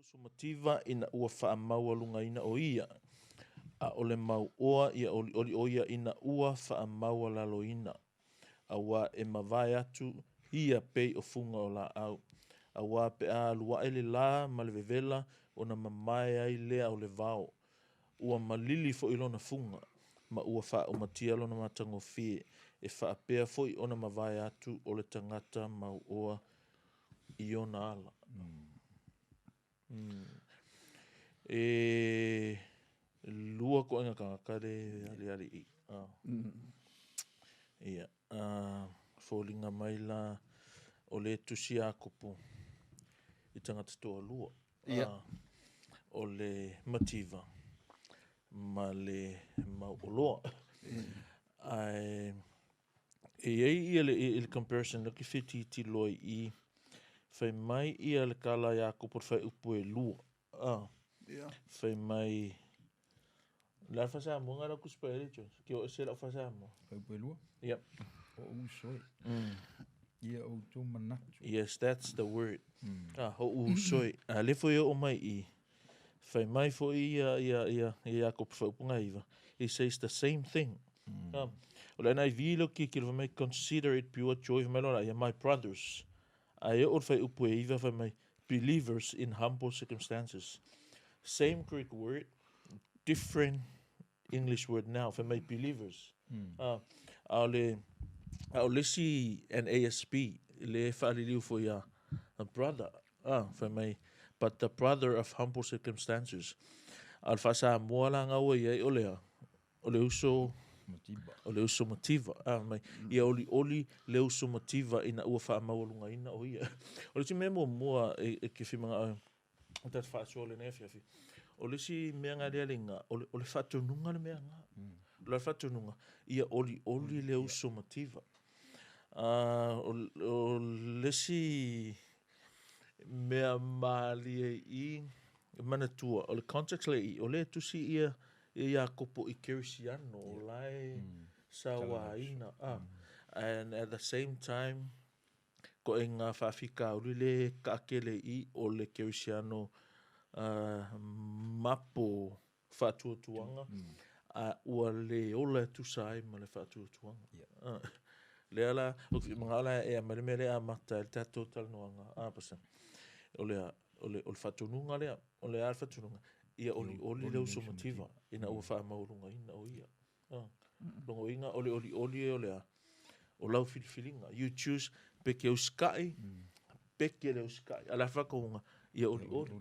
Uso mativa ina ua faamaualugaina o ia, a o le mauoa ia olioli o ia ina ua faamaualaloina, auā e mavae atu ia pei o fuga o laau. Auā pe a alu ae le lā ma le vevela ona mamae ai lea o le vao. Ua malili foi lona fuga, ma ua faaumatia lona matagofie, e faapea foi ona mavae atu o le tagata mauoa i ona ala. E lua koena tagata le aliali i. Ia, foliga mai la o le tusi Iakopo i tagata toalua. O le mativa ma le mauoloa. Ae e i ai ia le comparison lea ou te fia tilotilo ai i i, fai mai ia le tala a Iakopo i le fuaiupu e 2, fai mai, o le a le faa-Samoa ena lau Tusi Paia Jones? Ke o ese lau faa-Samoa. Fuaiupu e 2? Yep. O uso e. Ia outou manatu. Yes, that's the word. Ah, o uso e. A lea foi e oo mai i i, fai mai foi ia, ia, ia, ia Iakopo fuaiupu 9, he says the same thing. Ah, o le NIV lea ou te tilotilo fai mai, consider it pure joy, fai mai loa laia, my brothers. Ae oo i le fuaiupu e 9 fai mai, believers in humble circumstances. Same Greek word, different English word now, fai mai believers. Ah, a o le, a o le isi NASB, le faaliliu foi ia a brother, ah, fai mai, but the brother of humble circumstances. A o le faa-Samoa la nga ua i ai o le a? O le uso Mativa. O le uso mativa. Ah, mai, ia olioli le uso mativa ina ua faamaualugaina o ia. O le isi mea muamua e ke fia manao o tatou faasoa i lenei afiafi, o le isi mea na lea le iga, o le faatonuga le mea na. O le faatonuga, ia olioli le uso mativa. O le isi mea malie i manatua, o le context le i, o le tusi ia ia Iakopo i Kerisiano, o lae sauaina. And at the same time, ko e ngā faafitauli le taatele i o le Kerisiano mapo faatuatuaga, a ua le ola e tusa ai ma le faatuatuaga. Lea la, ou te manao la e aumai le mea lea e amata ai le tatou talanoaga, Pastor. O le a? O le faatonuga lea, o le a le faatonuga? Ia olioli le uso mativa ina ua faamaualugaina o ia. Logoina o le olioli e o le a? O lau filifiliga. You choose pe ke usikai, pe ke le usikai. A le a faatonuga? Ia olioli.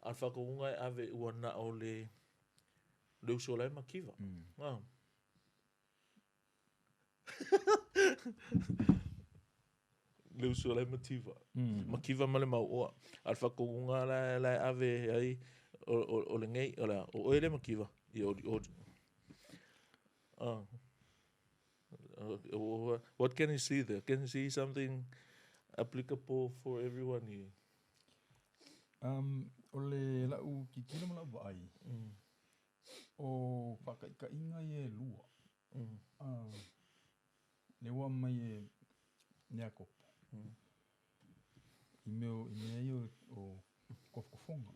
A le faatonuga e ave ua na o le uso la e mativa. Le uso la e mativa. Mativa ma le mauoa. A le faatonuga la e ave ai o lenei, o le a, o oe le mativa, ia olioli. What can you see there? Can you see something applicable for everyone here? O le lau tilotilo ma lau vaai, o faataitaiga ia e lua, lea ua aumai e Iakopo, i mea ia o tofotofoga.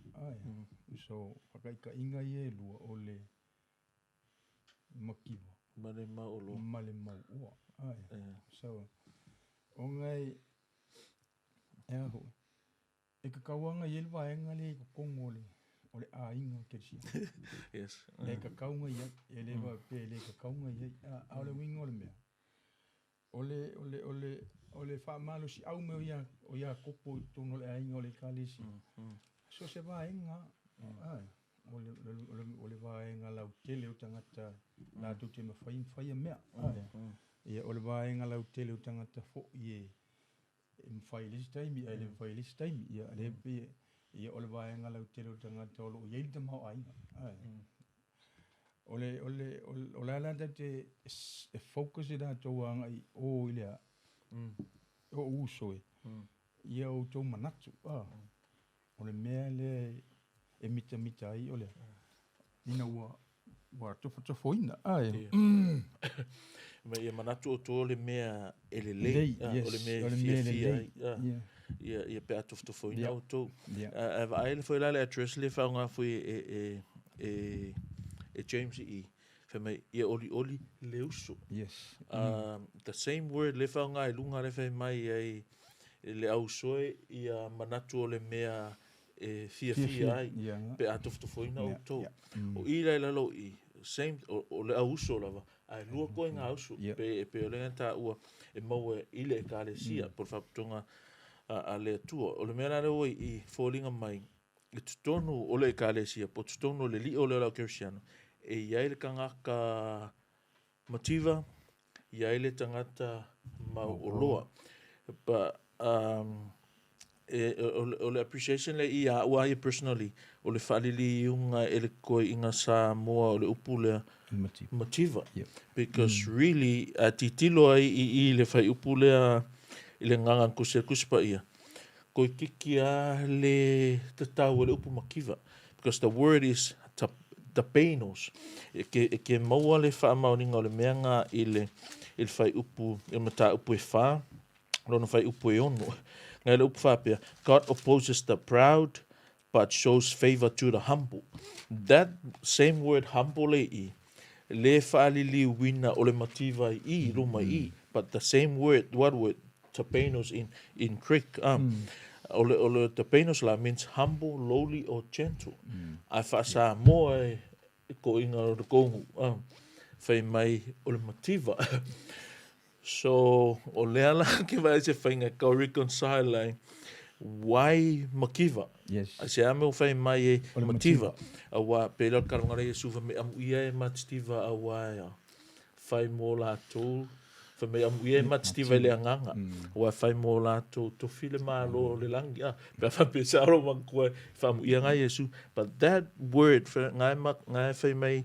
So, faataitaiga ia e lua, o le mativa ma le mauoloa. Ma le mauoa. So, ona e, e a foi, e tatau lava ona i ai le vaega lea i totonu o le aiga kerisiano. E tatau ona i ai, e le faapea e le tatau ona i ai. A o le uiga o le mea, o le, o le, o le, o le faamalosiau mai o Iakopo i totonu o le aiga o le ekalesia, so se vaega, o le, o le, o le vaega lautele o tagata latou te mafai ona faia mea. Ia, o le vaega lautele o tagata foi e mafai i le isi taimi ae le mafai i le isi taimi. Ia, lea pei, ia, o le vaega lautele o tagata o lo o i ai le tamaoaiga. O le, o le, o le a la tatou te e focus i tatou agai o i le a, o uso e, ia outou manatu. O le mea lea e mitamita ai o le ina ua tofotofoina. Ma ia manatu outou o le mea e lelei, o le mea e fiafia ai. Ia, ia pe a tofotofoina outou. Ae vaai le foi la le address lea e faaaoga foi e James i i, fai mai, ia olioli le uso. Yes. The same word lea e faaaoga i luga lea fai mai ai le ausoe ia manatu o le mea e fiafia ai pe a tofotofoina outou. O i la i lalo i i, same, o le auuso lava, ae lua koiga uso, pe pei o lea na taua e maua i le Ekalesia po o le Faalapotopotoga a le Atua. O le mea la lea ua i i, foliga mai i totonu o le Ekalesia po o totonu o le lio lea o le au kerisiano, e i ai le tagata mativa, i ai le tagata mauoloa. But o le appreciation lea ia au lava ia personally, o le faaliliuga e le koiina Samoa o le upu lea mativa. Because really, a tilotilo ai i i le fuaiupu lea i le Gagana Tusi a le Tusi Paia, toeitiiti lava le tatau e le upu mativa. Because the word is tapeinos. E ke maua le faamaoniga o le mea lena i le fuaiupu, i le mataupu e 4, lona fuaiupu e 6. Ngai le upu faapea, God opposes the proud, but shows favor to the humble. That same word humble e i, le faaliliuina o le mativa i i, luma i i, but the same word, what word, tapeinos in Greek. O le tapeinos la means humble, lowly or gentle. Ae faa-Samoa e koiga o le kogu, fai mai o le mativa. So, o lea la ke vaai se faiga e tau reconcile ai, why mativa? Yes. Ai se a mea ua fai mai e mativa. Aua pei la o le talanoaga lea Iesu fai mai amuia e matitiva aua e fai mo latou, fai mai amuia e matitiva i le agaga, aua e fai mo latou tofi le Malo o le lagi. Ah, pe a faapea sa alo matua e faamuia ngai Iesu. But that word, ngai fai mai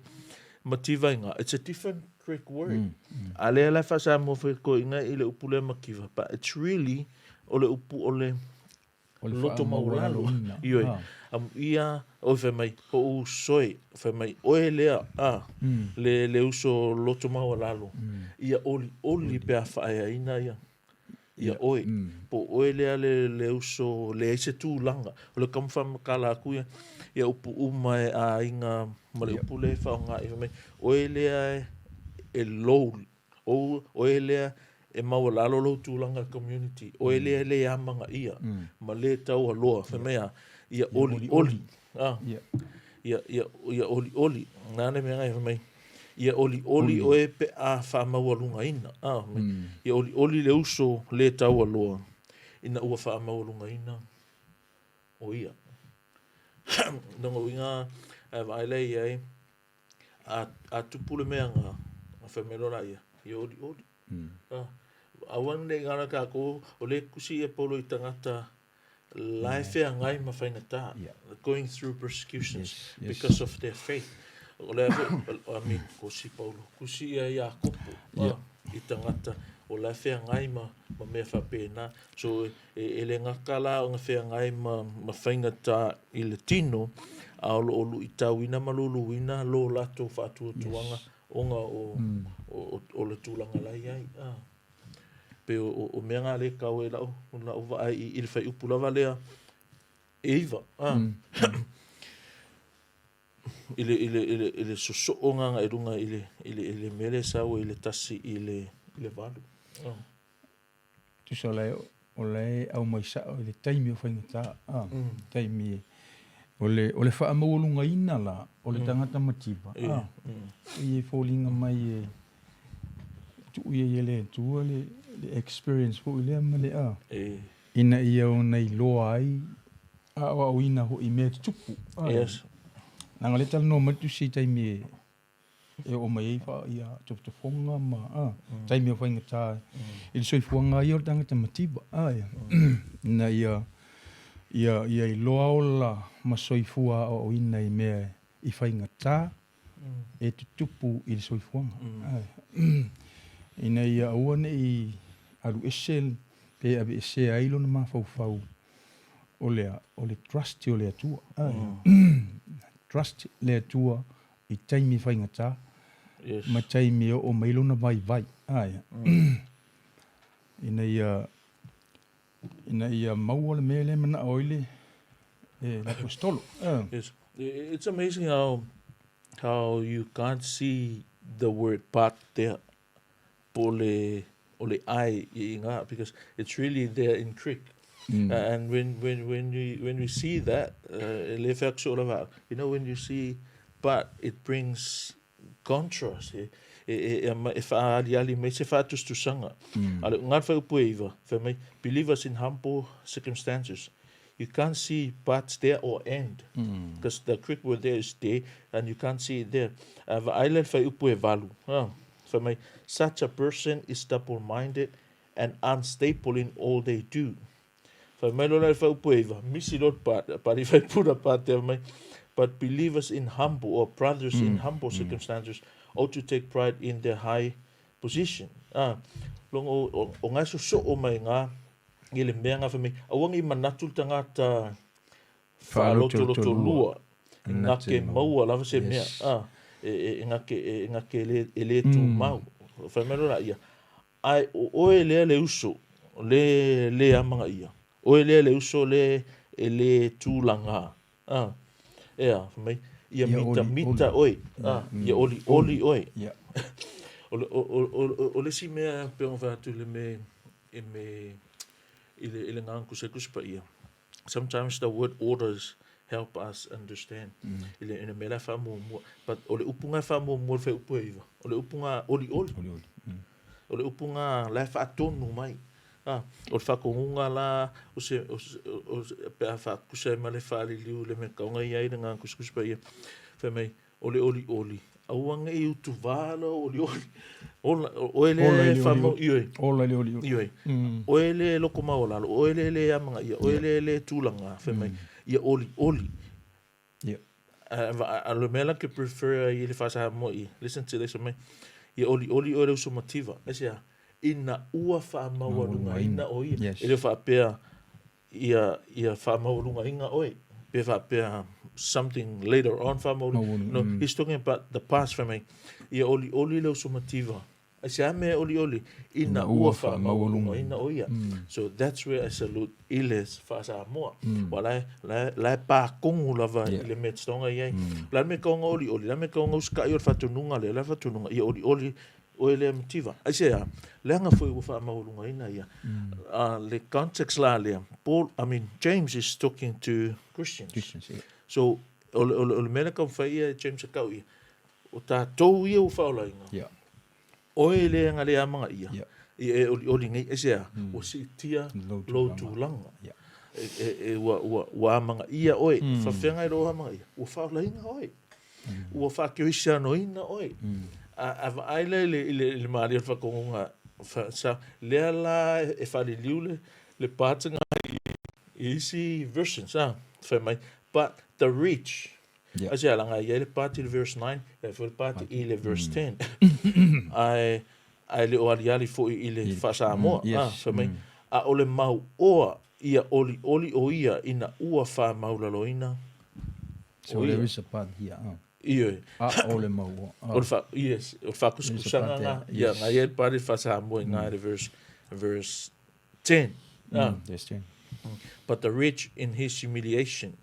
mativa i ngā, it's a different Greek word. A lea la e faa-Samoa foi koiga i le upu lea mativa, but it's really o le upu o le loto maualalo. Ioe. Amuia, oi fai mai, hoʻou soe, fai mai, oe lea, a, le uso loto maualalo, ia olioli pe a faaeaina ia. Ia oe, po o oe lea le uso leai se tulaga. O le taumafai makala atu ia, ia upu uma e aiga ma le upu lea e faaaoga i fai mai, oe lea e low, oe lea e maualalo lou tulaga i le community, oe lea e le amanaia ma le taualoa, fai mai a, ia olioli. Ia olioli. Na le mea fai mai, ia olioli oe pe a faamaualugaina. Ia olioli le uso le taualoa ina ua faamaualugaina o ia. Lona uiga ae vaai lea i ai, a tupu le mea nga, fai mai loa laia, ia olioli. Aua nei galo tatou, o le tusi ia Paulo i tagata la e feagai ma faigata, going through persecutions because of their faith. O lea foi, I mean, tusi Paulo, tusi ia Iakopo i tagata o la e feagai ma mea faapena. So, e le gata la ona feagai ma faigata i le tino, a o lo o luitauina ma luluina lo latou faatuatuaga ona o le tulaga la i ai. Pe o mea ngā le kau e lau vaai i le fuaiupu lava lea e 9. I le sosoo ngā i lunga i le mea le sau i le 1 i le 8. Tusa o le au mai sao i le taimi o faigata. Taimi o le faamaualugaina la o le tagata mativa. I e foliga mai e tuu ia i le Atua le experience foi lea ma le a. Ina ia ona iloa ai aoaoina hoi mea tutupu. Yes. Nanga le talanoa mai tusi i taimi e oo mai ai fa ia tofotofoga ma taimi o faigata i le soifuaga ia o le tagata mativa. Ina ia ia iloa ola ma soifua aoaoina i mea i faigata e tutupu i le soifuaga. Ina ia aua nei alu ese pe aveesea ai lona mafaufau o le trust o le Atua. Trust le Atua i taimi faigata ma taimi e oo mai lona vaivai. Ina ia Ina ia maua le mea lea e manao ai le le aposetolo. Yes. It's amazing how how you can't see the word but there po o le o le ai i iga because it's really there in Greek. And when when when we when we see that e le fai atu so'o lava au, you know when you see but it brings contrast e e e e faaaliali mai se faatusatusaga. A o le uga le fuaiupu e 9, fai mai, believers in humble circumstances. You can't see but there or and because the Greek word there is de and you can't see it there. A vaai lea i le fuaiupu e 8, fai mai, such a person is double minded and unstable in all they do. Fai mai loa la i le fuaiupu e 9, misi loa le but, pali faipuna patea mai, but believers in humble or brothers in humble circumstances ought to take pride in their high position. A, logo o, o ngai sosoo mai ngā i le mea ngā fai mai, aua nei manatu le tagata faalotoloto lua, na ke maua lava se mea, a, e, e, e ngake, e, e ngake e le, e le tumau. Fai mai loa laia, ae o oe lea le uso, le le amagaia, oe lea le uso le e le tulaga, a, ea, fai mai, ia mitamita oe, a, ia olioli oe. O le, o, o, o, o le isi mea pei ona fai atu i le me, i me, i le, i le agaga tusatusa paia, sometimes the word orders help us understand i le, i le mea la e faamuamua. But o le upu na e faamuamua i le fuaiupu e 9, o le upu na olioli. Olioli. O le upu na la e faatonu mai. A, o le faatonuga la o se, o se, o se, pe a faatusa ai ma le faaliliu i le mea e tatau ona i ai le agaga tusitusi paia, fai mai, o le olioli, aua ne i utuvā lou olioli. Ola, oe lea e faamau, ioe. Ola i le olioli. Ioe. Oe lea e loko maualalo, oe lea e le amagaia, oe lea e le tulaga, fai mai, ia olioli. A o le mea la ke prefer ai i le faa-Samoa i, listen to this, fai mai, ia olioli oe le uso mativa. Aisea? Ina ua faamaualugaina o ia. E le o faapea ia ia faamaualugaina oe pe faapea something later on faamaualuga. No, he's talking about the past, fai mai, ia olioli le uso mativa. Aisea mea e olioli? Ina ua faamaualugaina o ia. So that's where I salute i le faa-Samoa. Ua la e, la e, la e pakogu lava i le mea e tatau ona i ai. O le a le mea e tatau ona olioli? O le a le mea e tatau ona usitai o le faatonuga lea? O le a le faatonuga? Ia olioli oe lea mativa. Aisea? Leaga foi ua faamaualugaina ia. Le context la lea, Paul, I mean, James is talking to Christians. Christians, yeah. So, o le, o le, o le mea lea taumafai ia e James e tau ia, o tatou ia ua faaolaina, oe lea na le amagaia, ia e olioli nei, aisea? Ua siitia lou tulaga. E, e, e, ua, ua, ua amagaia oe, faafefea lou amagaia? Ua faaolaina oe. Ua faakerisianoina oe. A vaai lea i le, i le, i le malie o le faatonuga, fa, sa, lea la e faaliliu le, le pātanga i, i isi versions, a, fai mai, but the rich, yeah. Aisea, leaga e i ai le part i le verse 9, e i ai foi le part i le verse 10. Ae, ae le o aliali foi i le faa-Samoa, yes. a, fai mai, a o le mauoa ia olioli o ia ina ua faamaulaloina So there is a part here. Oh. Ioe. A o le mau. O le fa, yes, o le faakusakusaga nga, ia, nga ia le pare faa-Samoa i ngā le verse, verse 10. Ah. Verse 10. But the rich in his humiliation,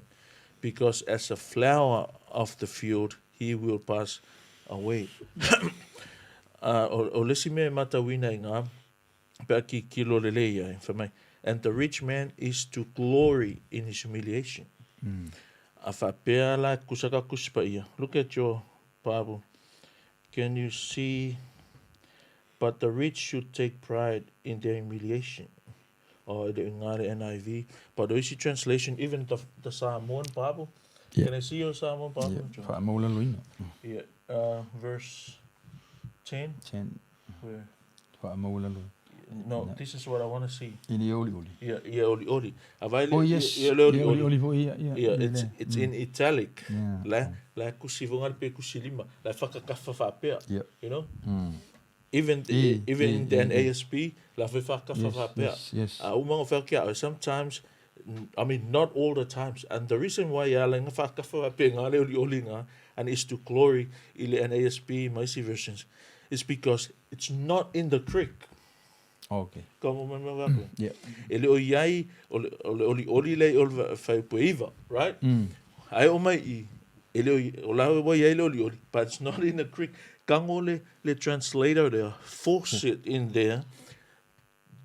because as a flower of the field he will pass away. O, o le isi mea e matauina i ngā, pe a kikilo lelei ai, fai mai, and the rich man is to glory in his humiliation. A faapea la e kusa ka kusi paia. Look at your Bible. Can you see? But the rich should take pride in their humiliation. Oh, e le ngā le NIV. But o isi translation, even the Samoan Bible. Yeah. Can I see your Samoan Bible? Yeah. Faamaulaloina. Yeah. Verse 10. 10. Where? Faamaulalo. No, this is what I want to see. I le olioli. Ia, ia olioli. A vai le, Oh, yes. ia, ia le Ia olioli. olioli foi, ia, ia. Ia, Ia le. it's in italic. Yeah. La, la kusi vonga le pe kusi lima. La whakakafa whapea. Yeah. You know? Even, even in the NASB, la fe whakakafa whapea. Yes, yes. A umanga whakia, sometimes, I mean, not all the times. And the reason why ia la nga whakakafa whapea ngā le olioli ngā, and is to glory i le NASB, ma isi versions, is because it's not in the Greek. Okay. Ka mo mai mai aku. Yeah. E le o iai o le o le oli oli le o le whaiupu e iva, right? Mm. Ai o mai i e le o la ua iai le oli oli, but it's not in the Greek. Kango le le translator there force it in there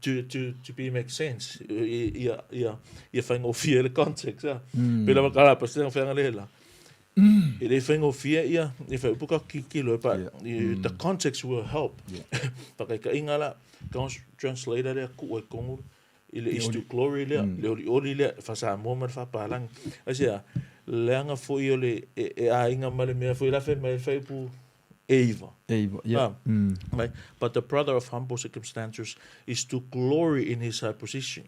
to to to be make sense ia ia ia whaingofie le context ah. Mm. Pela wakala pa se whainga le la. Mm. E le whaingofie ia e whai upuka kikilo but yeah. you, mm. the context will help. Yeah. Whakaikainga la translator lea ku e kongu i le is to glory lea mm. le oli oli lea whasamoa ma le whapalangi. Aisea leanga foi o le e, e ainga ma le mea foi la whai mai whai upu e iva. E iva, yeah. Ah, mm. Right? But the brother of humble circumstances is to glory in his high position.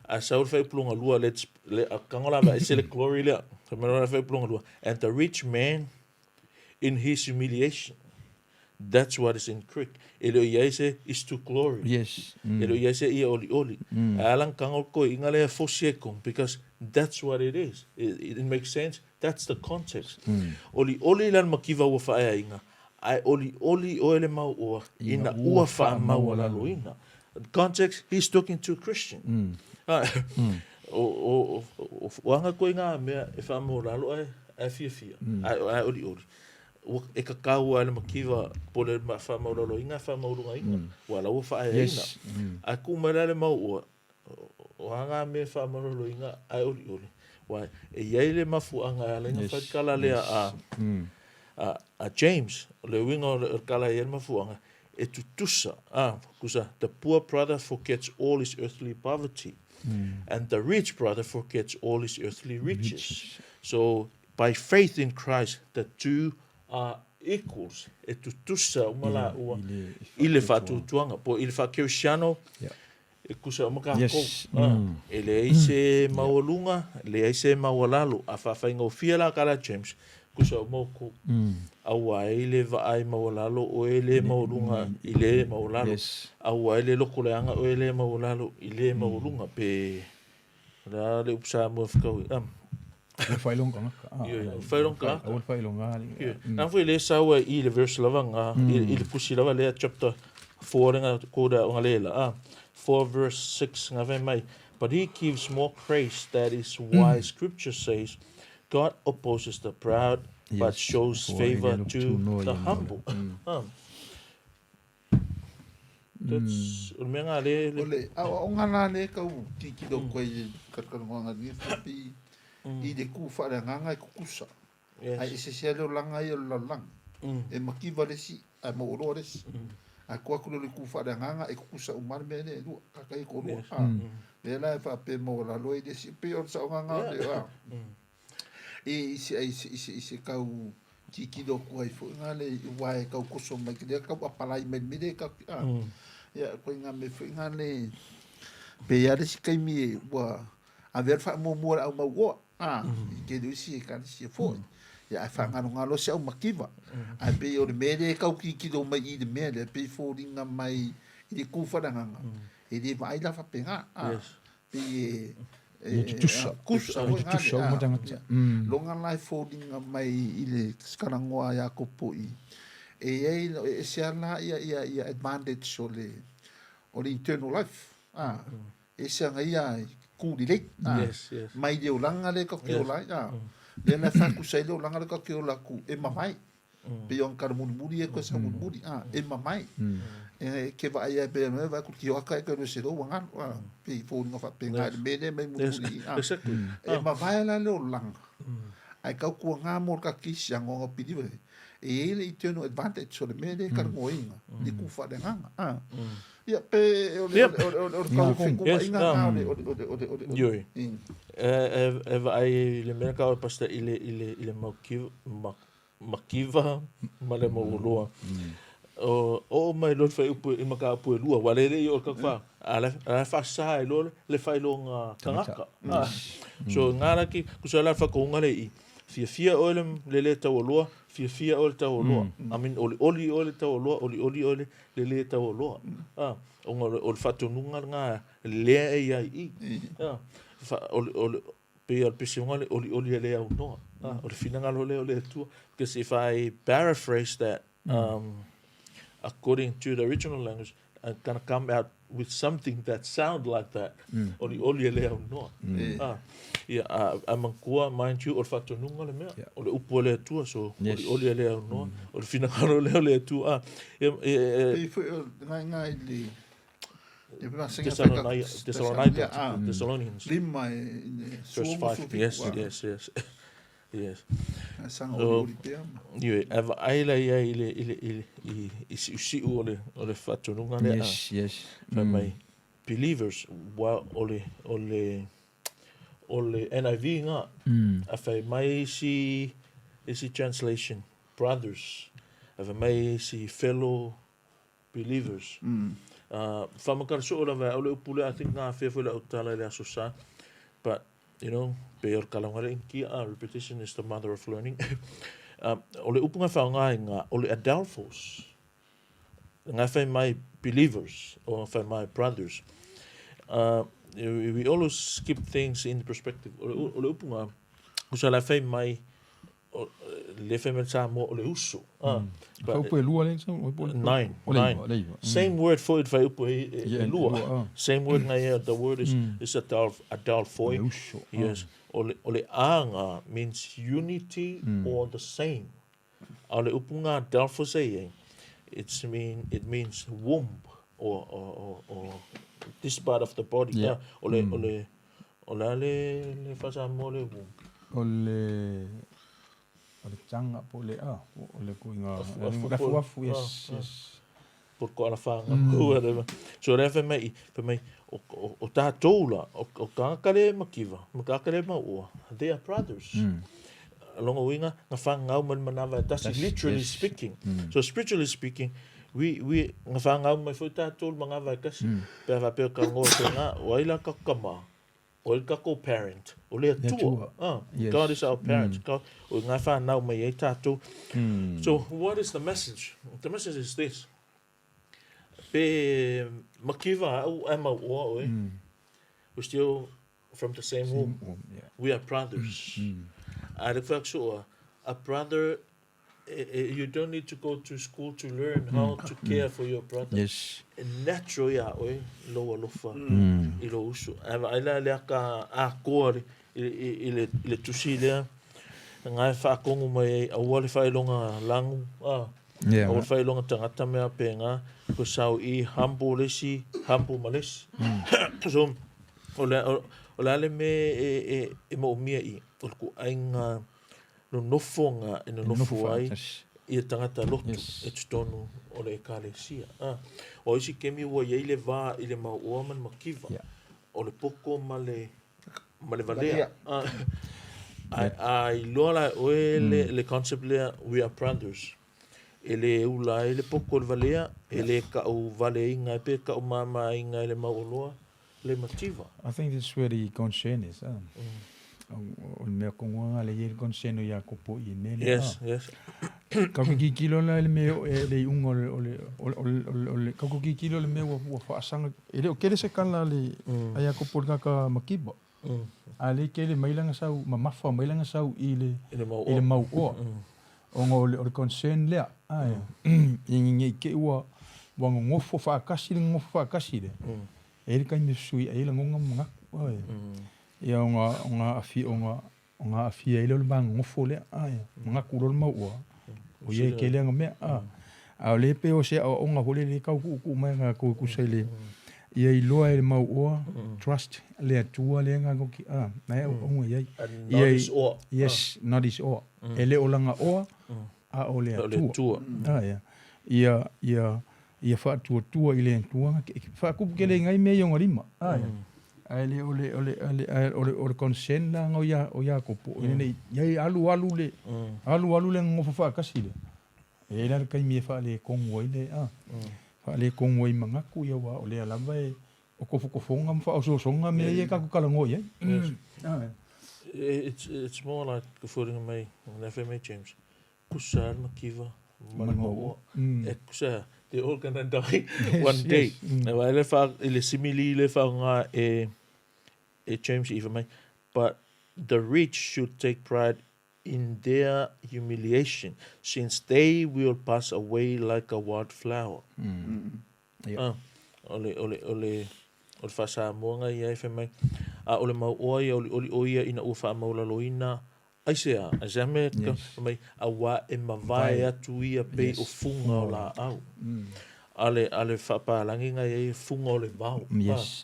A sa ul whai lua, let's, le, a kangola va ese le glory lea. Whai lua. And the rich man in his humiliation. That's what is in Greek. E leo ia ese is to glory. Yes. Mm. E leo ia ese ia oli oli. Mm. Alang kangol ko inga lea fosi e kong, because that's what it is. It makes sense. That's the context. Mm. Oli oli lan makiva ua whaea inga. Ai oli oli o ele mau oa ina ua wha mau lalo ina. Context, he's talking to a Christian. Mm. Mm. O, o, o, o anga koe ngā mea e wha mau lalo ai, ai fia fia, mm. ai, ai oli oli. E ka kau ai le makiva po le wha mau lalo inga, wha mau lunga inga. Mm. Ua lau wha ai yes. ina. Mm. Ai ku mai le mau oa, o anga mea wha mau lalo inga, ai oli oli. Wa, e iai le mafu anga ala inga yes. whaikala lea a, mm. a, a James, le winga o le kala i le mafu anga, e tutusa, ah, kusa, the poor brother forgets all his earthly poverty, mm. and the rich brother forgets all his earthly riches. riches. So, by faith in Christ, the two are equals. E tutusa umala ua i le whaatutuanga. Po i le whaakeusiano, yeah. E kusa uma ka yes. kou. Mm. E le ai se maualunga, le ai se maualalo. A whawhainga la kala James, kusa uma ko. Mm. Aua e le vaai maualalo o e le maualunga i le maualalo. Yes. Aua e le loko leanga o e le maualalo i le maualunga. Pe la le upsa mua whakaui. Le whailonga kangaka. Io, whailonga kangaka. Aua le whailonga. Nā foi le saua i le verse lava ngā, i le pusi lava lea chapter 4 nga kōra o ngā lela. Ah, 4 verse 6 ngā whai mai. But he gives more grace, that is why scripture says, God opposes the proud, yes. but shows favor to the humble. Mm. That's o mea ngā le... O le, o ngā nā le kau tiki koe i karakaronga ni whapi i le ku whaare nganga e kukusa. Yes. Ai ese sea leo langa i o le lalanga. E makiva lesi, ai mo oroa lesi. Ai kua kuro le ku whaare nganga e kukusa umare mea le lua, kakai ko lua. Yes. Le la e whape mo la loe lesi, pe o sa o nganga le a. E isi ai isi isi isi kau tiki do kua i fo ngā le wae kau koso mai ki lea kau apalai mai mire ka a. Ia koe ngā me fo ngā le pe ia le si kaimi e ua a ver fa mo mo au mau oa. A i ke luisi e ka si fo. Ia ai wha ngaro ngaro se au makiva. Ai pe o le mere kau ki ki do mai i le mea le pe fo ringa mai i le kūwharanganga. E le vaai la whapenga. Yes. Pe e E tutusa. Kusa. E tutusa o matangata. Longa lai fo ringa mai i le skarangoa ia kopo i. E ei e se ala ia ia ia advantage o le o le internal life. Ah. E se anga ia ku relate. Yes, yes. Mai le olanga le ka ke ola. Ah. Le na fa ku sai le olanga le ka ke ola ku e mamai. Pe yon kar muri muri e ko sa muri muri. Ah, e mamai. E ke va ia pe no va ku ki o ka e ko se ro wanga. Pe fo ringa fa pe ngai me le mai muri muri. Ah. Exactly. E mavai la le olanga. Ai kau kua ngā mō ka kisi a ngonga piriwe. E e le eternal advantage o le mea le karangoinga. Le ku whare nganga. Ah. Ia pe o le o le o le kau whekuma inga ngā o le o le o le o le o le Ioi. E vaai le mea ka o pasta i le i le i le makiva makiva ma le mauloa. O o mai lo whai upu i maka upu e lua. Wale le i o ka wha. A la wha sa e lo le whai lo ngā kangaka. So ngā raki kusa la whakaunga le i. Fia fia o le le le tau loa, fia fia o le tau loa. I mean oli oli o le tau loa, oli oli o le le le tau loa. Ah, o ngā o le whatonunga ngā lea e ia i. Ah, o le pe o le pesi o le oli oli e le au noa. Ah, o le finangalo le o le atua. Because if I paraphrase that according to the original language, I'm gonna come out with something that sound like that, olioli e le aunoa. Ah, ia, a manatua, mind you, o le faatonuga le mea, o le upu a le Atua, so olioli e le aunoa, o le finagalo lea o le Atua. Ah, ia, ia, Pei foi o gaegae i le Thessalonica, Thessalonians. Lima e Verse 5. Yes, yes, yes. Yes. Saga olioli pea. Ioe, ae vaai la ia i le, i le, i le, i, i siusiu o le, o le faatonuga lea. Yes, yes. Fai mai, believers, ua o le, o le, o le NIV ngā. A fai mai isi, isi translation, brothers. A fai mai isi fellow believers. Faamatala soo lava e au le upu lea, I think na afea foi lau tala i le Aso Sa. But, you know, pei o le kalaga le Inikia, repetition is the mother of learning. O le upu nga faaaoga i nga, o le adelphos. Nga fai mai believers, o nga fai mai brothers. We always skip things in perspective. O le, o le upu nga, o sa la fai mai, le fai mai Samoa o le uso. But, Fai upu e lua le sa, o le nine, o le nine. Le iwa. Same word for it fai upu e lua. Same word nga ia, the word is, is adalphoi. Le uso. Yes. O le, o le anga means unity or the same. A o le upu nga adelphos e ia, it's mean, it means womb or, or, or, or this part of the body. Yeah. O le, o le, o le a le, le faa-Samoa le womb. O le o le tanga po le a o le kuinga Afu- afu afu, yes, yes. Po ko ala whanga, whatever. So rea fai mai, fai mai, o, o, o tātou la, o, o kāka le makiwa, ma kāka le maua, they are brothers. Longa uiga, nga whangau mai manawa e tasi, literally speaking. So spiritually speaking, we, nga whangau mai foi tātou le mangawa e kasi, pea whapea ka ngoa te ngā, o ai la ka kama, o ai ka ko parent, o le Le atua. Atua. Ah, Yes. God is our parent. God, o ngā whanau mai ai tātou. So what is the message? The message is this. Pe makiwa au e mau oa oe. We're still from the same womb. Yeah. We are brothers. A le whakasua, a brother, you don't need to go to school to learn how to care for your brother. Yes. E natural ia oe, lo alofa, i lo usu. A vaai la lea ka a koa le, i, i, le, i le tusi lea, ngai whaakongu mai ai, aua le whailonga langu, ah, Yeah. aua le whailonga tangata mea pe ngā, ko sau i humble lesi, humble ma lesi. So, o le, o, o le ale me e, e, e mo mia i, o le ku ainga no nofonga e no nofo ai, Yes. ia tangata lotu Yes. e totonu o le ekalesia. Ah, o isi kemi ua iai le vā i le mau oa ma le makiva. Yeah. O le poko ma le, ma le valea. Valea. Ah, a, a iloa la oe le, le concept lea, we are brothers. E le ula ai le poko o le valea, e le kau vale inga e pe kau mama inga e le mau oloa, le mativa. I think that's where the concern is. O le mea kongoanga le ye concern o ia kopo i ne le. Yes, yes. Ka ku kikilo la le mea e le unga o le o le o le o le o le ka ku kikilo le mea ua ua whaasanga e le o kele se kala le ai a kopo le kaka makiba. A le kele mailanga sau mamafa mailanga sau i le I le mau i le oa. mau oa. O ngā o le, o le concern lea. Ai. I ngi ke ua ua ngofo whaakasi le ngofo whaakasi le. E le kai me sui e le ngonga mga. Ai. Ia o ngā, o ngā afi, o ngā, o ngā afi e le o le mga ngofo lea. Ai. Mga kulo le mau oa. O ie ke lea ngā mea. A. A o le pe o se o o ngā hole le kau ku ku mai ngā ku ku se le. Ia i loa e le mau oa. Trust le atua le ngā koki. A. Nai o ngā iai. And Ia not i- is oa. Yes, not is oa. E le olanga oa, a o le O le atua. atua. Ah, ia. Ia, ia, ia whaatuatua i le atua. Whaakupu ke le ngai mea i onga lima. Ah, ia. Ai le o le o le o le o le o le consent la ngo ia o ia kopo. Ine nei ia alu alu le alu alu le ngofo whaakasi le. E la kai mi wha le kongo i le a. Wha le kongo i mangaku ia wa o le alava e o kofu kofonga mwha o sosonga me ia kaku kalango ia. Yes. Ah, ia. It's more like kufuringa mai, le fai mai James. Kusa le makiva, ma le Ma le mau mau oa. oa. E kusa, they all gonna die Yes, one day. yes. E wai le wha, i le simili le wha ngā e, e James i mai. But the rich should take pride in their humiliation, since they will pass away like a wild flower. Yeah. Ah, O le, o le, o le, o le faa-Samoa ia e fai mai, a o le mau oa ia olioli o ia ina ua faamaulaloina aisea, aisea mea yes. Mai, auā e mavae atu ia pei o fuga o laau. A le, a le faapalagi ga iai e fuga o le vao. Yes.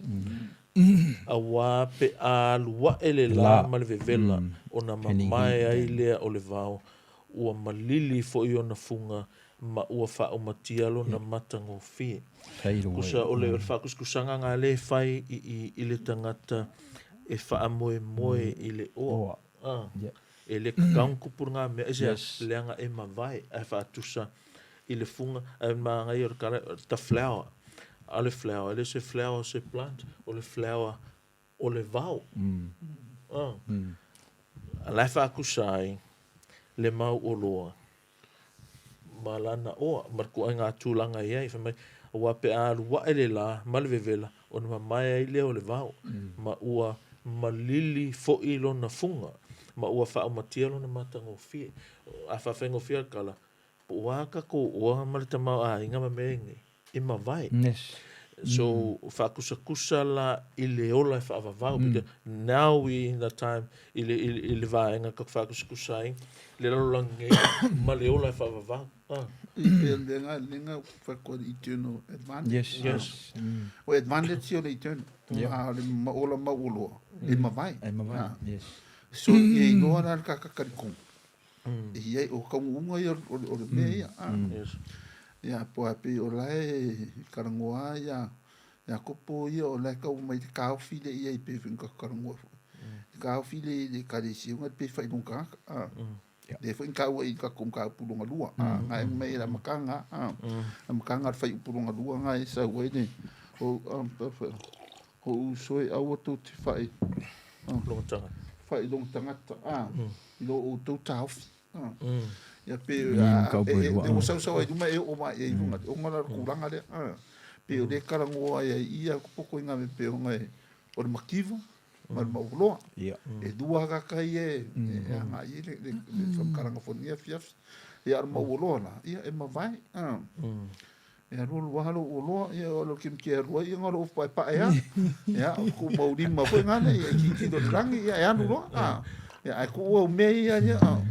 Auā pe a alu aʻe le lā ma le vevela, ona mamae ai lea o le vao, ua malili foi ona fuga ma ua faaumatia lona matagofie. Kusa o le, o le faakusikusaga ga lea e fai i, i, i le tagata e faamoemoe i le oa. Ah. E le kakau ona tupu lena mea, aisea? Yes. Leaga e mavae ae faatusa i le fuga ae manaia o le tala the flower. A o le flower, e le o se flower o se plant, o le flower o le vao. Ah. A la e faatusa ai le mau oloa ma lana oa, ma le ituaiga tulaga e i ai. Fai mai, aua pe a alu ae le lā ma le vevela, ona mamae ai lea o le vao, ma ua malili foi lona fuga, ma ua faaumatia lona matagofie. A faafaigofie le tala, po o a tatou oa ma le tamaoaiga ma mea nei, e mavae. Yes. So, faakusakusa la i le ola e faavavau. Because now we in the time, i le, i, i le vaega tatou faakusakusa ai, le lalolagi nei ma le ola e faavavau. Ah. I pe lenga lenga fa ko eternal advantage. Yes. Yes. O advantage o le eternal. Yeah. A le ma ola mau oloa. E mavae. E mavae. Ah. Yes. So ia iloa la le kakakalikonu. E i ai o kauuga ia o le, o le mea ia. Ah. Yes. Ia po a pe o lae karangoa ia ia kopo ia o lae kau mai te kaofi le ia i pe whinga karangoa foi. Te kaofi le i le karesi unga pe whai lunga kaka. Ah. Le foi ka ua i ka kum ka pulunga lua. Ah, ngai mai la makanga. Ah. La makanga le whai pulunga lua ngai sa ua i o um, o usoi aua tau te whai Longa tanga. whai longa tangata. Ah. I lo o tau taofi. Ah. Ia pe Ni ka e, pue e, lua. e, o sau sau ai luma e o mai e i lunga. O ngala kuranga le. Ah. Pe o le karangoa ia ia poko i ngā me pe o ngai o le makiva ma le mauloa. Yeah. E lua kaka i e, e anga i le, le, le whamkaranga fonia fiafi. Ia ar mauloa la, ia e mavae. Ah. E alu alu wahalo o loa, ia o lo kim kia rua, ia ngalo o pae pae a. Ia, o ku maurima foi ngane, ia ki ki do rangi, ia e anu loa. Ah. Ia, ai ku ua mea ia, ia. Ah.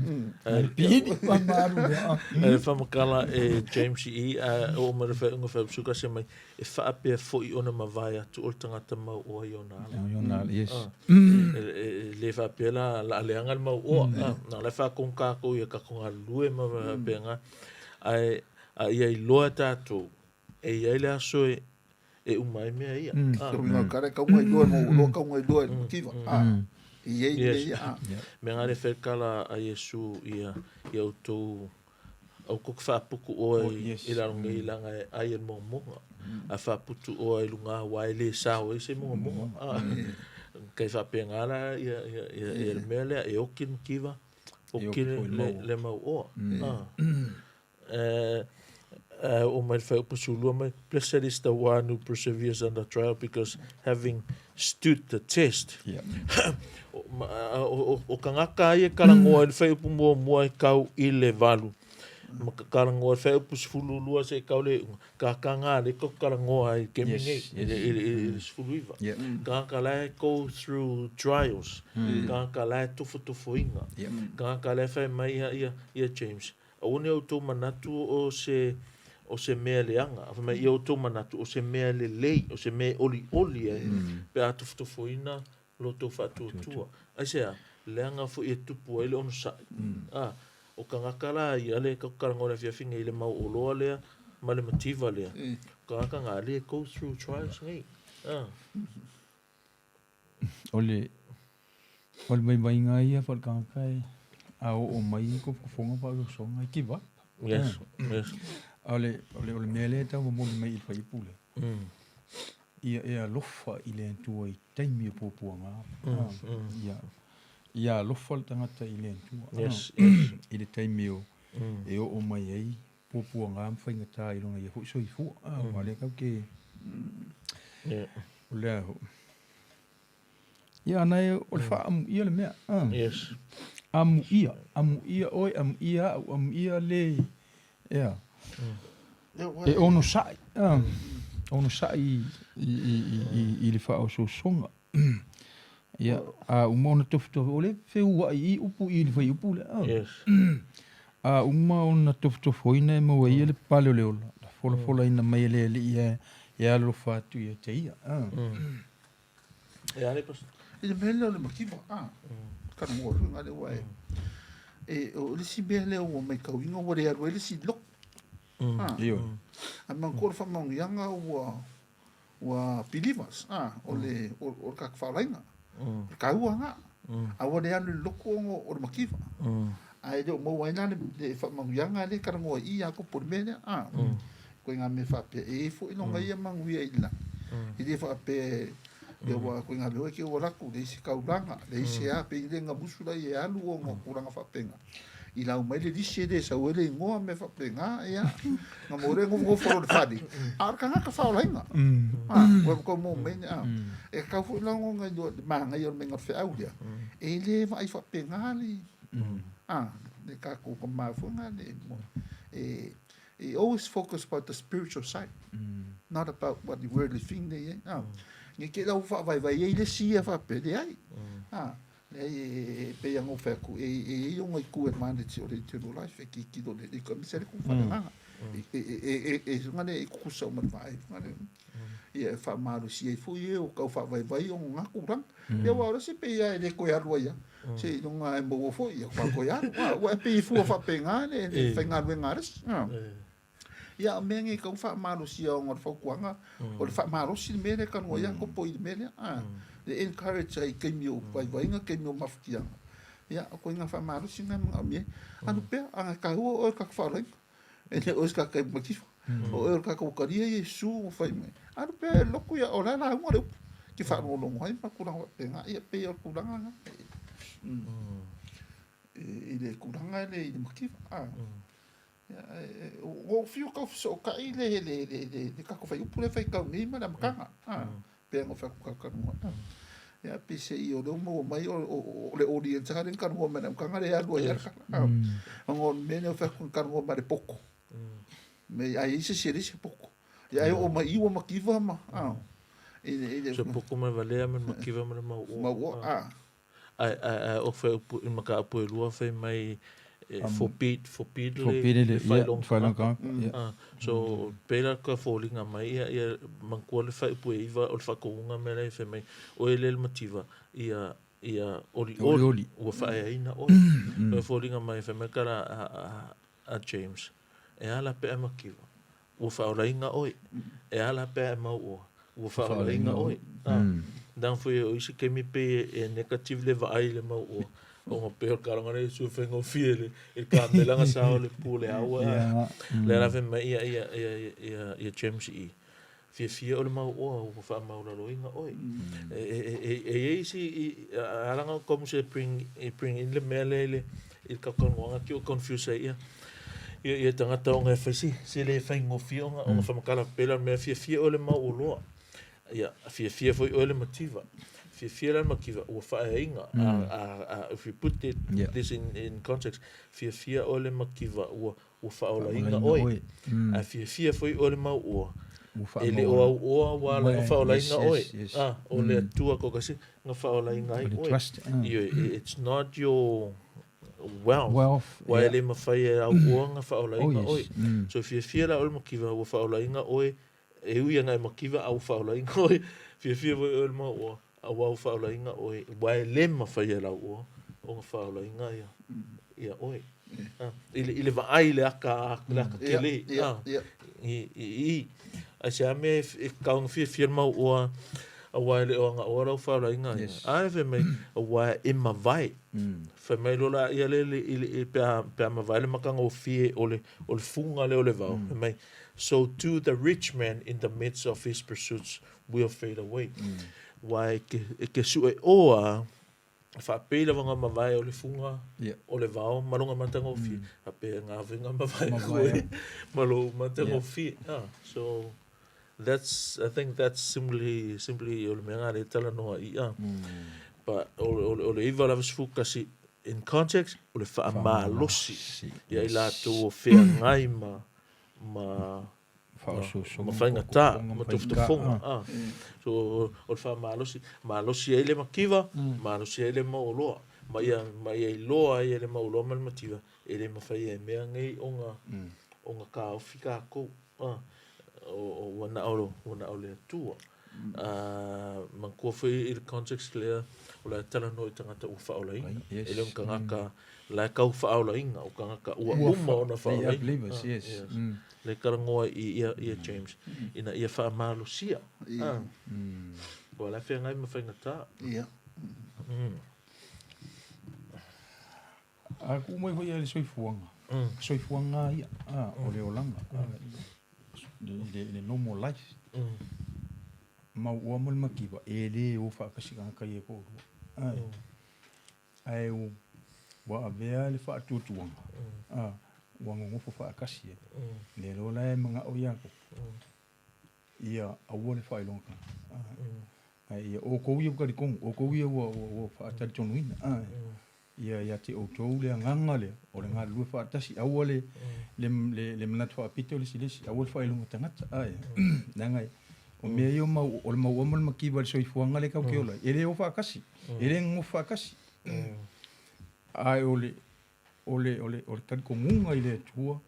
Pini pa maru. Ah. E whamakala e James E. A o mara whai unga whai usuka se mai, e whaapea foi ona mavae atu o le tangata mau oa i ona ala. Yo na yes. Ah. E, e, le whaapea la, la aleanga le mau oa. Ah, na le whaakong kākou ia kako ngā lue ma whaapea ngā. Ai, a ia i loa tātou, e ia i le aso e, e umai mea ia. Ah. So ngā kare kau ngai lua, mau loa kau ngai lua, makiva. Ah. I ei Yes. le ia. Ah. Mea ngā le whaikala a Iesu ia, ia outou au koko whaapuku oe Oh, yes. i lalo ngai langa e ai e monga. A whaaputu oe i lunga wa e le sao e se monga monga. Ah. Kei whaapea ngā la ia, ia, ia, ia le mea lea e oki le makiva, E oki oki le, foi le, mau. le mau oa. Ah. Eh, o mai whai upasulua mai, blessed is the one who perseveres under trial because having stood the test, Yeah. o, ma- a- o, o, o kangaka ai e karangoa i le whai upu mua mua e kau i le valu. Ma ka karangoa i le whai upu sefulu lua se kau le unga. Ka kanga le ko karangoa i kemi Yes, nei, i le, yes. i le, i le sefulu iva. Yeah. Kangaka lae go through trials. Kangaka lae tofotofo inga. Yeah. Kangaka lae whai mai ia, ia, ia James. Aua ne outou manatu o se o se mea leaga. Fai mai ia outou manatu o se mea lelei, o se mea oli oli ai. Pe a tofotofoina lo tou faatuatua. Aisea, leaga foi e tupu ai le onosai. Ah, o kangaka la ia le kakukarangoa le afiafiga i le mau oloa lea ma le mativa lea. O kangaka ga le go through trials nei. Ah, O le o le mai mai ia fa ka kai a o o mai ko ko fonga pa ko songa ki va. yes, yes. O le o le o le mele ta mo mo mai i fa ipule. Ia e alofa i le atua i taimi o puapuaga. Ia ia alofa le tagata i le Atua. Yes, yes. I le taimi o e oo mai ai puapuaga ma faigatā i lona ia foʻi soifua. Ua lea kauke Yeah. o lea ho. Ia ana e o le faamuia le mea. Ah. Yes. Amuia, amuia oe, amuia au, amuia le. Ia. Ia, ua E ono saʻi. Ah. Onosai i le faaosoosoga. Ia, a uma ona tofutofu, o le feuaʻi i upu i le fuaiupu lea. Yes. A uma ona tofutofuina e maua ai ia le pale o le ola, na folafolaina mai e le Alii e alolofa atu ia te ia. E ale pastor. I le mea lea o le mativa, a, kana mua foi ngale ua e, e, o le isi mea lea ua maitauina ua le alu ai le isi loku. A, Ioe. a manatua le faamaoniaga ua, ua believers, a, o le, o, o le kaka faolaina. O le taua na. A ua le alu i le lotu ona o le mativa. Ae le o maua ai la le, le faamanuiaga lea e talanoa i i Iakopo i le mea lea, a. Koe ngā mea faapea, e i ai foi lona ia manuia i le lagi. E le faapea e ua koe ngā mea ke ua laku, leai se taulaga, leai se a, pe i le gamusu la ia e alu ona o tulaga faapena. I lau mai le lisi e le sau ai le igoa mea faapena, ia, na mo le nofonofo loa i le fale, a o le tagata faaolaina. A, ua tau maua mai, a. E tatau foi la ona iloa le manaia o le maiga o le feau lea, e le vaai faapena le, a, le tatou tama foi lena le, e, e always focus about the spiritual side, not about what the worldly thing lea e i ai. A, ne i te i la ua faavaivai ai le isi ia faapea, leai. A, leai, e pei lava ona ou fai atu, e i ai ona itu advantage o le eternal life e tilotilo lelei, aemaise lava le itu faaleagaga. E tutusa uma i le vaai foi lea. Ia e faamalosia ai foi e o tau faavaivai ona na tulaga. Ia aua o le isi pei lava e le toe alu ai lava, seiloga lava e maua foi ia faatoa toe alu. Aua e pei e fua faapena le faigaluega a le isi. Ia a o mea nei e tatau ona faamalosia ona o le fautuaga, o le faamalosi le mea lea e talanoa ai Iakopo i le mea lea, le encourage ai i taimi o vaivaiga, taimi o mafatiaga. Ia o ituaiga faamalosi na e manaomia ai. Alu pea, ana e taua oe i le tatou faalaina. E le o oe se tagata e mativa. O oe o le tagata ua talia Iesu ua fai mai. Alu pea e lotu ia, o la e lauga le upu. E te faalogologo ai ma tulaga faapena. Ia pei o le tulaga lena. I le tulaga lea i le mativa. Ua ou fiu e tau fesootai le tatou fuaiupu lea e faitau nei ma le amataga. Pei ona ou fai atu talatalanoa. Ia peiseai o lea ua maua mai o le audience lava lea na talanoa mai i le amataga lea e alu ai lava le tala. Ona o le mea lea ou fai atu na talanoa mai i le poto. A i ai se isi e leai se poto. Ia ae oo mai i i ua mativa ma i le. Se poto mai valea ma le mativa ma le mauoa. Mauoa. Ae ae o fai upu i mataupu e lua fai mai e forbid forbid le le failauga tagata. So pei la ka foliga mai ia ia manatua le fuaiupu e 9 o le faatonuga mea la e fai mai oe le le mativa ia ia olioli ua faaeaina oe. O foliga mai fai mai ka la a James e a la pe a mativa ua faaolaina oe. E a la pe a e mau oa, ua faaolaina oe. Leaga foi o isi taimi pei e negative le vaai i le mau oa, ona pei o le taloga lea Iesu e faigofie i le kamela na sao le pu o le aua. Lea la fai mai ia, ia, ia, ia, ia James i, fiafia o le mau oa ua faamaualaloina oe. E, e, e, e i ai isi, ala ona kamusa e bring, e bring in le mea lea i le, i le talatalanoaga ki o confuse ai ia ia ia tagata ona e fai si si le faigofie ona ona faamatala pela mea fiafia oe le mau oloa ia fiafia foi oe le mativa fiafia la le mativa ua faaeaina a a a if you put it yeah. this in in context fiafia oe le mativa ua ua faaolaina oe a fiafia foi oe le mau oa e le o au oa ua ala ona faaolaina oe a o le Atua toatasi na faaolaina ai oe. Ioe, it's not your wealth, wealth ua e le mafai e au oa na faaolaina oe. So e fiafia la oe le mativa ua faaolaina oe, e ui ana e mativa a ua faaolaina oe, fiafia foi oe le mau oa, aua ua faaolaina oe, ua e le mafai e lau oa ona faaolaina ia, ia oe. I le, i le vaai i le aka, le aka tele. I, i, i. Ae se a mea e tatau ona fiafia le mau oa, aua e le o agaoa lau faaolaina. Yes. A e fai mai, aua e mavae. Fai mai loa la ia le, i le, i, pe a, pe a mavae le matagofie o le, o le fuga lea o le vao. Fai mai, so too the rich man in the midst of his pursuits will fade away. Aua e ke, e ke sue oa, faapei lava nga mavae o le fuga yeah. o le vao ma lona matagofie mm. faapea nga venga mavae koe ma lou matagofie yeah. ah, so that's I think that's simply simply o le mea nga le talanoa i a mm. but o, o, o le iva lava sefu kasi in context o le faamalosi ia i latou o feagai ma ma Faaosoosoga ma faigata ma tofotofoga. So o le faamalosi, malosi ai le mativa, malosi ai le mauoloa, ma ia ma ia iloa ai e le mauoloa ma le mativa, e le mafai e mea nei ona ona taofi tatou. O ua na o ua na o le Atua. Manatua foi i le context lea, o le a talanoa i tagata ua faaolaina. E le o ni tagata la e tau faaolaina, o tagata ua uma ona faaolaina. Yes. Le talanoa i ia, ia James, ina ia faamalosia. Ua la feagai ma faigata. A tuu mai foi le soifuaga, soifuaga ia, o le olaga, le normal life. Mau oa ma le mativa, e lē o faatasi tagata ia e toalua. Ae ua avea le faatuatuaga, ua nonofo faatasi ai. Lea loa la e manao Iakopo, ia aua le faailoga tagata. Ae ia outou ia ua talitonu, outou ia ua faatalitonuina. Ia ia te outou le agaga lea, o le galulue faatasi, aua le le manatu faapito le isi i le isi, aua le faailoga tagata. Leaga o mea ia o mau, o le mauoa ma le mativa i le soifuaga lea tatou te ola ai, e le o faatasi, e le nonofo faatasi. Ae o le o le o le o le talitonuga i le Atua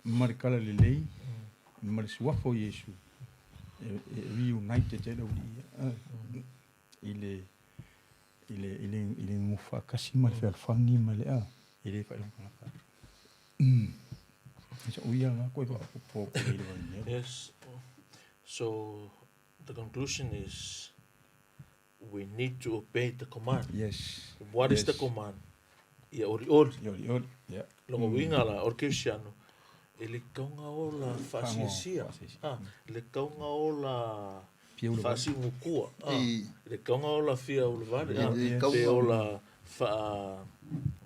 ma le talalelei ma le suafa o Iesu e reunited ai le aualii ia i le i le i le i le nonofo faatasi ma le fealofani ma le e le faailoga tagata. So ia nga koe faaopoopo i le vaimea. Yes. So the conclusion is we need to obey the command. Yes. What is the command? Ia olioli. Ia olioli. Yeah. Lona uiga la o le kerisiano, e le tauga ola faasiasia, le tauga ola faasiugukua, le tauga ola fia ulavale, pe ola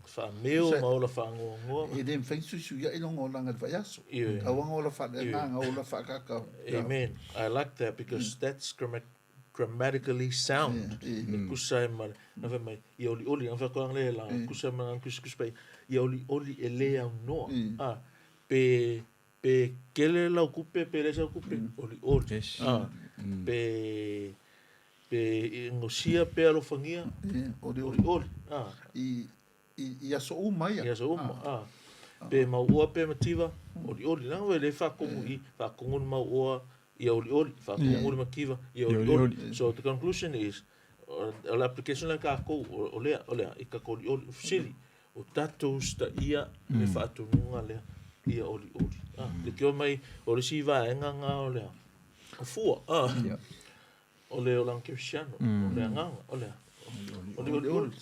faameo ma ola faagoagoa. E le mafai ona suisuiai lona olaga i le vaiaso. Tau ola faaleagaga, ola faakakau. Amen. I like that because that's grammatically sound. E tusa ai ma le, na fai mai, ia olioli, na fai le la, tusa ma ngā kusikusi pai, ia olioli e le aunoa. Pe, pe kele lau tupe, pe leai sau tupe, olioli. Pe, pe gosia pe alofagia, olioli. I aso uma ia. I aso uma. Pe mauoa pe mativa, olioli. Leaga e le faatogu i, faatogu le mauoa ia olioli, faatogu le mativa ia olioli. So the conclusion is, o le application lea tatou, o lea, o lea, i tatou olioli. Fesili, o tatou usitaia le faatonuga lea ia olioli. Le tio mai, o le isi vaega nga o lea, o fua, o le olaga kerisiano, o le agaga, o lea, olioli.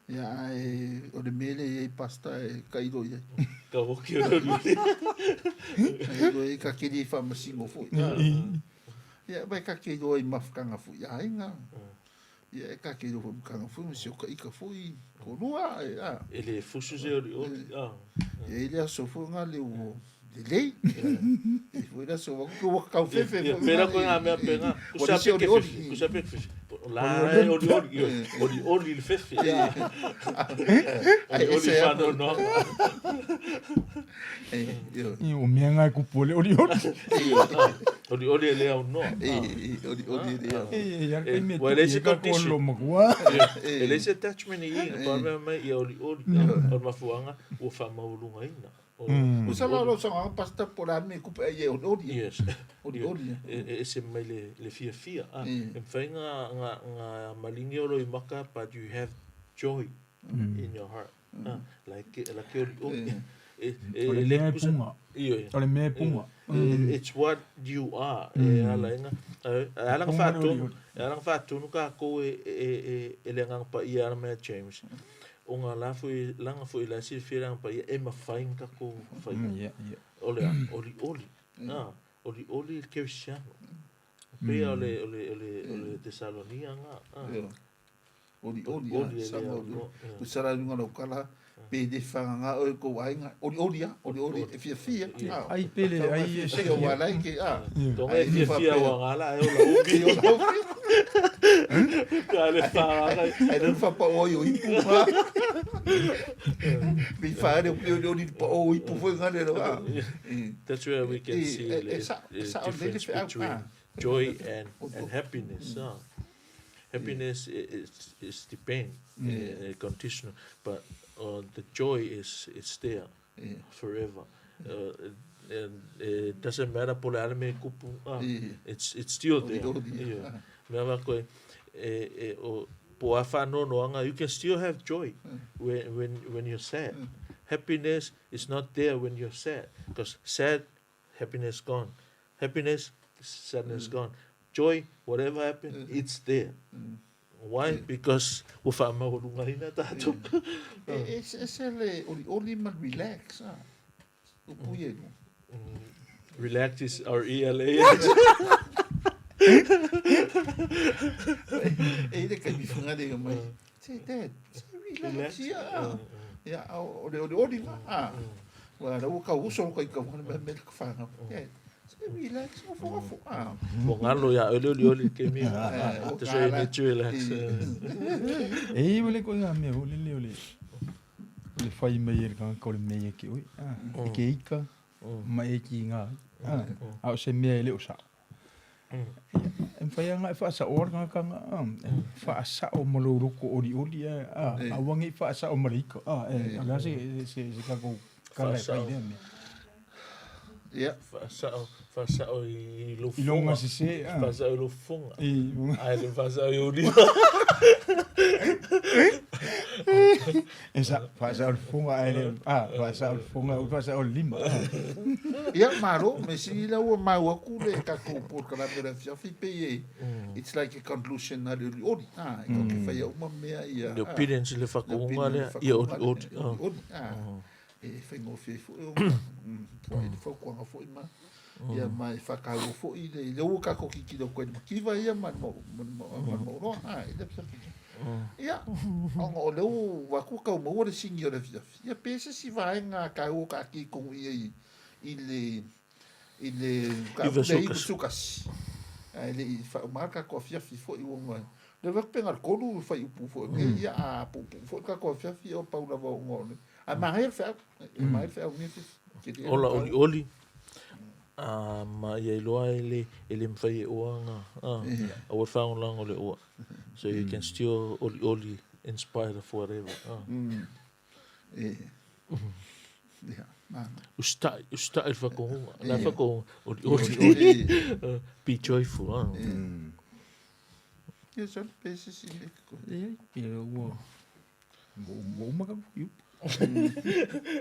Ia, ae o le mea lea e i ai pastor e tailo i ai. Ka oki o le olioli. Tailo i ai ka keri i faamasino foi. Ia, vai ka te iloa i mafutaga foi i aiga. Ia, e ka te iloa foi mafutaga foi, ma si o ka ika foi, toalua, e, a. E le fusu se olioli. E i le aso foi nga le ua lelei. E foi le aso wa ku ua kau fefe foi. Pera koe ngā mea pe ngā. Kusa pe ke fefe. Kusa pe ke fefe. La e olioli. Olioli le fefe. Olioli whanonoanga. I o mea ngai kupu o le olioli. Olioli e le aunoa. Olioli e le aunoa. E ia kai me Ua le se ka condition. kolo makua. E le se attachment i i, pa mea mai ia olioli. O le mafuanga ua faamaualugaina. O sa la lo sa pastor po la me kupe ai e olioli. Yes. Olioli. E se mai le fiafia. E mawhai ngā malingi o lo i maka, but you have joy in your heart. Like la ke olioli. O le mea e punga. O le mea e punga. It's what you are. E ala inga. E ala nga whaatonu. E ala nga whaatonu ka kou e le agaga paia ala mai a James. O ngā la foi, langa foi la silafia le agaga paia e mawhai nga tatou whai. O le olioli. Olioli le kerisiano. Pea o le o le o le o le Tesalonia nga. Olioli, Olioli e sa le olioli. aunoa. O sa la lunga lau kala, pe le whanganga o e kou ainga. Olioli a, olioli e fiafia. Ai pele, ai e se o walai ke a. Tonga e fiafia wa ngala e o la ubi. E o la ubi. Ka le whaanga. Ai le whapa o i o ipu ma. Mi whaere o pio ni pa o ipu fo ngale lo. That's where we can see the difference between joy and happiness. Happiness is depend, conditional, but the joy is it's there forever. And it doesn't matter po le ale me kupu, it's still there. Yeah. Mea wa koe, e, o, po a whanonoanga, you can still have joy when you're sad. Happiness is not there when you're sad, because sad, happiness gone. Happiness, sadness gone. Joy, whatever happened, it's there. Why? Because ua faamaualugaina tatou. E ese le olioli ma relax. Upu ia i Relax is R-E-L-A-X. E le kaimi whangare mai. Say dad, say relax ia. Ia, o le olioli nga. Wa la ua kau uso kai kau me me ka whanga. Dad, say relax, o fo fo. Ua galo ia oe le olioli ke mi. That's why you need to relax. E ua le ko nga mea ho le le o le le fai mai e le kanga o le mea ia ke oi. E ke ika ma e ki ngā. A o se mea e le o sao. E mwhai anga e whaasa o ngā kanga. E whaasa o malo roko ori ori. A wangi whaasa o marika. E ala se se kako kala e pai lea mea. Ia. Whaasao i lo I longa se se. Whaasao i lo funga. I Ai le whaasao i o lima. E sa whaasao le funga ai le whaasao le funga whaasao le lima. Ia malo me si la ua mau aku le tatou polokalame o le afiafi pe e it's like a conclusion na le oli oli. E kau ke whai au ma mea ia. Le opinions le whakounga lea ia oli oli. Oli. E whaingofie foi o foi le fautuaga foi ma ia ma e whakaua foi le le ua kako ki ki koe makiva ia ma mo ma mo roa ha e le ia ongo o le ua ku kau mo le singi o le fiafi ia pese si vaenga ka ua ka ki kongu ia i le i le ka le i sukasi ai le i wha marka ko fiafi foi ua ngai le wak penga kolu whai upu foi ia a pu pu foi ka ko fiafi o paula wa ngo a mahe whea e mahe whea ngi fi Ola oli oli. Ma ia iloa e le mwhai e oanga. A ua whaongolango le oa. So you can still oli oli in spite of whatever. E. Ia. Ustai le whakohunga. La whakohunga. Oli oli. Be joyful. Ia so pese si le ko. Ia ia ua. Mo maka yu.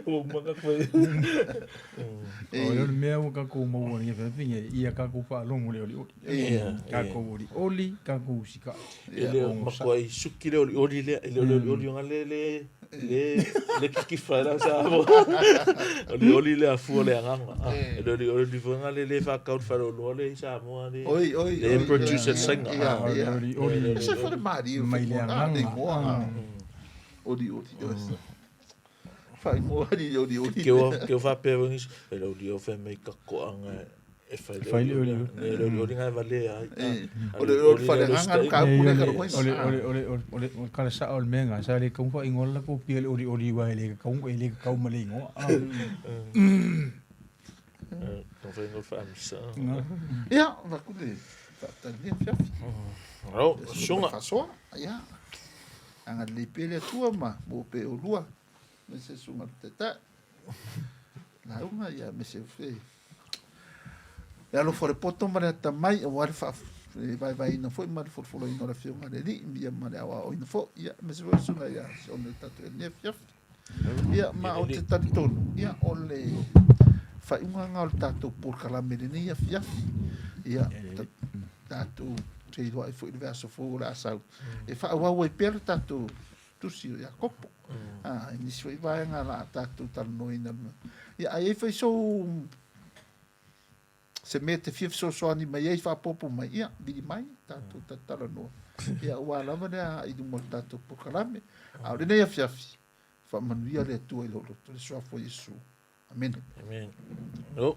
Ua maka koe. O le mea ua kako maua ni whawhinga ia kako whaalongo le oli oli. Kako oli oli, kako usika. E le makoa i suki le oli oli lea, e le oli oli onga le le le kikifa la sa mo. Oli oli le afua le anganga. E le oli oli fonga le le whakau wharo loa le i sa moa le. Oi oi. Le producer singer. Oli oli. Se fo le mari mai le anganga. Oli oli. Whai moa ni oli oli. Ke o whapea wangis, e le oli o whai mei kakoanga e whai le oli. Le oli oli ngai vale ai. O le oli whai nganga ka pule ka roi. Ole ole ole ole ole kala sa o le menga sa le kau whai ngola ko pia le oli oli wa le kau e le kau ma le ngoa. Ka whai ngo wha amisa. Ia, vaku le whaatania fiafi. Rau, sunga. Whasoa, ia. Anga le pele tua ma mo pe o lua. Me se sunga te ta. La unga ia me se fe. E alo fore poto ma le tamai o wale fa vai vai ina foi ma le folo ina le fionga le li ia ma le awa o ina fo ia me se sunga ia se o tatu e ne fiaf. Ia ma o te talitonu ia o le fa unga nga o le tatou polokalame lenei ia fiafi. Ia tatou te iloa ai foi le vea fou o le asau. E faauau ai pea le tatou tusi o Iakopo. E nisi foi vaega la tatou talanoina. Ia ai fai sou se mea te fia fesoasoani mai ai faapopo mai ia vili mai tatou tatalanoa. Ia ua lava lea i luma o le tatou polokalame. A o lenei afiafi faamanuia le Atua i lou loto le suafa o Iesu. Amene. Amen. Oh.